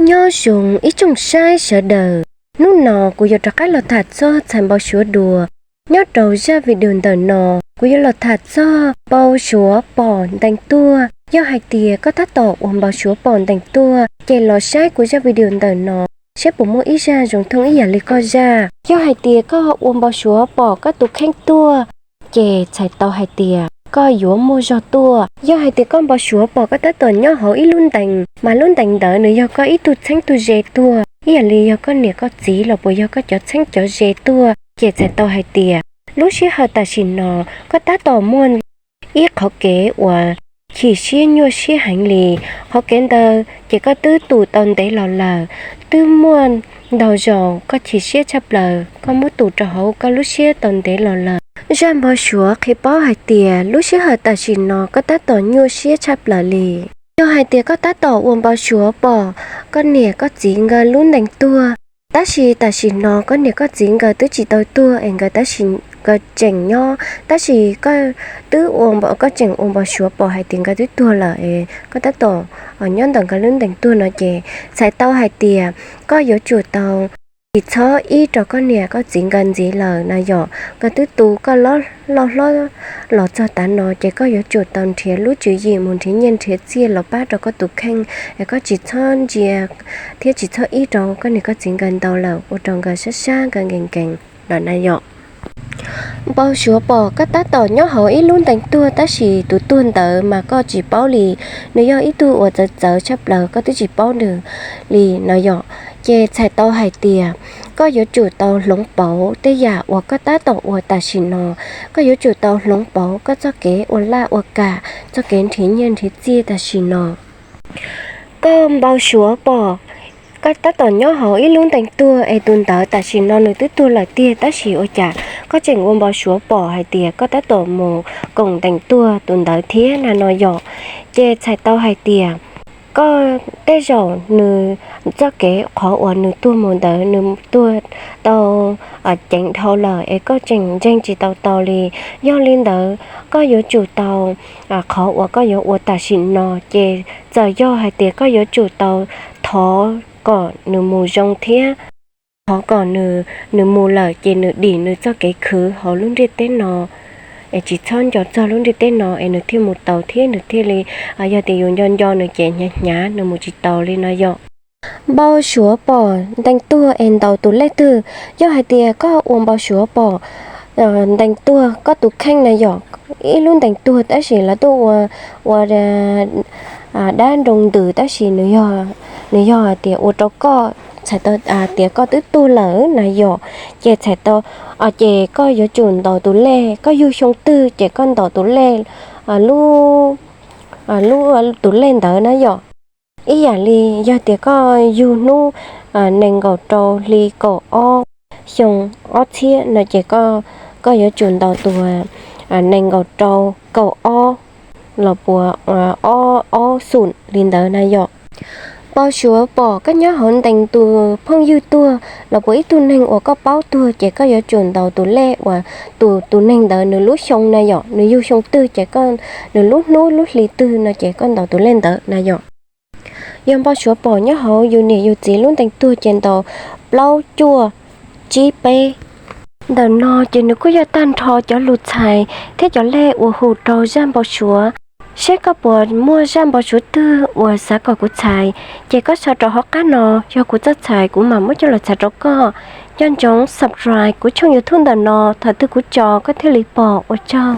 Nyob zoo ib tsoom saib sawv daws, hnub no kuv yuav rov qab los tham txog txhais npau suav dua. Nyob rau zaj video ntawm no, kuv yuav los tham txog npau suav pom ntees tuag. Yog hais tias koj tab tom ua npau suav pom ntees tuag, ces los saib kuv zaj video ntawm no, saib puas muaj ib zaj zoo thooj ib yam li koj zaj. Yog hais tias koj ua npau suav pom koj tus kheej tuag, ces txhais tau hais tias koj yuav muaj zog tuaj. Yog hais tias koj npau suav pom koj tab tom nyob hauv ib lub ntees, mas lub ntees ntawd nws yog koj ib tug txheeb tug ze tuag, ib yam li yog koj niam koj txiv los puas yog koj cov txheeb cov ze tuag, ces txhais tau hais tias lub sij hawm tam sim no koj tab tom muaj ib qhov kev uas chim siab nyuaj siab heev li. Qhov kev ntawd ces koj twb tus tau ntev los lawm, twb muaj ntau zaus koj chim siab tshaj plaws, koj muab tus rau hauv koj lub siab tau ntev los lawm. Zaj npau suav qhia paub hais tias lub sij hawm tam sim no koj tab tom nyuaj siab tshaj plaws li. Yog hais tias koj tab tom ua npau suav pom koj niam koj txiv nkawd lub ntees tuag, tab sis tam sim no koj niam koj txiv nkawd twb tsis tau tuag es nkawd tab sis nkawd tseem nyob, tab sis koj twb ua, koj tseem ua npau suav pom hais tias nkawd twb tuag lawm es koj tab tom nyob ntawm nkawd lub ntees tuag no ces txhais tau hais tias koj yuav tsum tau tsis txhob ib rau koj niam koj txiv nkawd ntxiv lawm na yom. Nkawd twb tu koj loj hlob los txog tav no ces koj yuav tsum tau nrhiav lub tswv yim mus nrhiav nyiaj nrhiav txiaj los pab rau koj tus kheej, es koj tsis txhob ntsia thiab tsis txhob ib rau koj niam koj txiv nkawd ntau lawm, ua rau nkawd sab sab nkawd nkees nkees lawm na yom. Npau suav pom koj tab tom nyob hauv ib lub ntees tuag tab sis tus tuag ntawd mas koj tsis paub li, nws yog ib tug uas txawv txawv tshaj plaws koj twb tsis paub nws li no yom. Ces txhais tau hais tias koj yuav tsum tau hloov pauv tej yam uas koj tab tom ua tam sim no, koj yuav tsum tau hloov pauv koj txoj kev ua laj ua kam, txoj kev nrhiav nyiaj nrhiav txiaj tam sim no. Koj npau suav pom koj tab tom nyob hauv ib lub ntees tuag es tus ntawd tam sim no nws twb tuag lawm tiag, tab sis ua cas koj tseem ua npau suav pom hais tias koj tab tom mus koom ntees tuag tus ntawd thiab na no yom. Ces txhais tau hais tias koj tej zaum nws txoj kev qhov uas nws tuag mus ntawd nws tuag tau ceev dhau lawm es koj tseem ntseeg tsis tau tau li. Yog li ntawd koj yuav tsum tau, qhov uas koj yuav ua tam sim no ces txawm yog hais tias koj yuav tsum tau thov kom nws mus zoo thiab thov kom nws, nws mus lawm ces nws dim nws txoj kev khwv hauv lub ntiaj teb no, es tsis txhob nco txog lub ntiaj teb no es nws thiaj mus taus thiab nws thiaj li, yog tias yus nco nco nws ces hnyav hnyav nws mus tsis taus li no yom. Npau suav pom ntees tuag es ntaus tus lej twg. Yog hais tias koj ua npau suav pom ntees tuag koj tus kheej na yom, ib lub ntees tuag tab sis lawv tuaj ua, ua dab nroo ntws tab sis nws yog hais tias ua rau koj txhais tau tias koj twb tuag lawm na yom, ces txhais tau, ces koj yuav tsum ntaus tus lej, koj yug xyoo twg ces koj ntaus tus lej, lub, lub, tus lej ntawd na yom. Ib yam li yog tias koj yug hnub nees nkaum rau hli kaum ob xyoo ob txhiab no ces koj yuav tsum ntaus tus nees nkaum rau kaum ob los puas ob ob xum li ntawd na yom. Npau suav pom koj nyob hauv ntees tus phooj ywg tuag los puas ib tug neeg uas koj paub tuag ces koj yuav tsum ntaus tus lej uas tus, tus neeg ntawd nws lub xyoo na yom, nws yug xyoo twg ces koj, nws lub hnub lub hli twg no ces koj ntaus tus lej ntawd na yom. Yog npau suav pom nyob hauv yus niam yus txiv lub ntees tuag ces ntaus plaub cuaj tsib peb. Ntawm no ces nws kuj yog tag nrho cov lus txhais thiab cov lej uas hu rau zaj npau suav. Seb koj puas muaj zaj npau suav twg uas xav kom kuv txhais, ces koj sau rau hauv qab no, yog kuv txawj txhais kuv mam muab coj los txhais rau koj. Nco ntsoov subscribe kuv channel YouTube ntawm no, thaum twg kuv tso koj thiaj li pom. Ua tsaug.